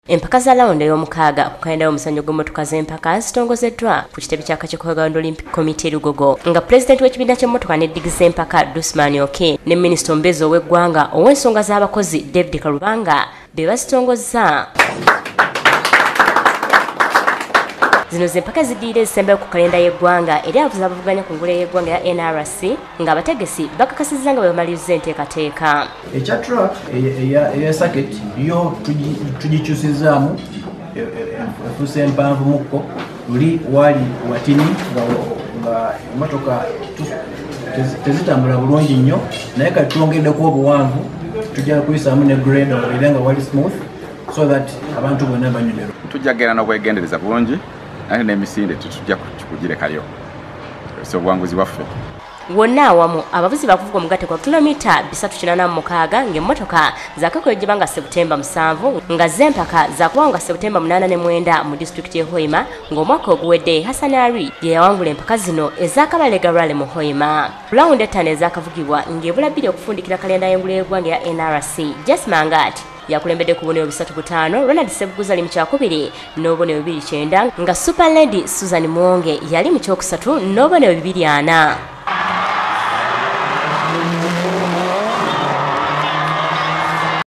Empaka za lawundi ey'omukaaga ku kalenda y'omuzannyo gw'emmotoka z'empaka zitongozeddwa ku kitebe ky'akakiiko ka Uganda Olympic Committee Lugogo, nga pulezidenti w'ekibiina ky'emmotoka n'eddigi z'empaka Dusman Oke ne minisita omubeezi ow'eggwanga ow'ensonga z'abakozi David Karubanga be bazitongozza. Zino z'empaka ziddirira ezisembayo ku kalenda y'eggwanga eri abavuzi abavuganya ku ngule y'eggwanga ya NRC, ng'abategesi bakakasizza nga bwe bamaliriza enteekateeka. Ekya track eya circuit yo tugikyusizaamu, efuuse empanvu mukko. Luli waali watini nga emmotoka tezitambula bulungi nnyo, naye kati twongeddeko obuwanvu, tujja kuyisaamu ne grade era nga wali smooth so that abantu bonna banyumirwa. Tujja kugenda n'obwegendereza bulungi, ate n'emisinde tetujja kugirekayo, so obuwanguzi bwaffe. Wonna awamu abavuzi bakuvuga omugatte kwa kilomita 386, ng'emmotoka zaakakwejjeba nga Sebutemba 7, nga z'empaka zakubawo nga Sebutemba 8 ne 9 mu disitulikiti y'e Hoima, ng'omwaka oguwedde Hassan Ali ye yawangula empaka zino ez'Akabalega Rally mu Hoima. Lawundi 5 ezaakavugibwa ng'ebula 2 okufundikira kalenda y'engule y'eggwanga ya NRC, Jas Mangat yakulembedde ku bubonero 3-5, Ronald Sebuguzi ali mu kyakubiri n'obubonero 2-9, nga Super Lady Susan Mwonge yali mu kyokusatu n'obubonero 2-4.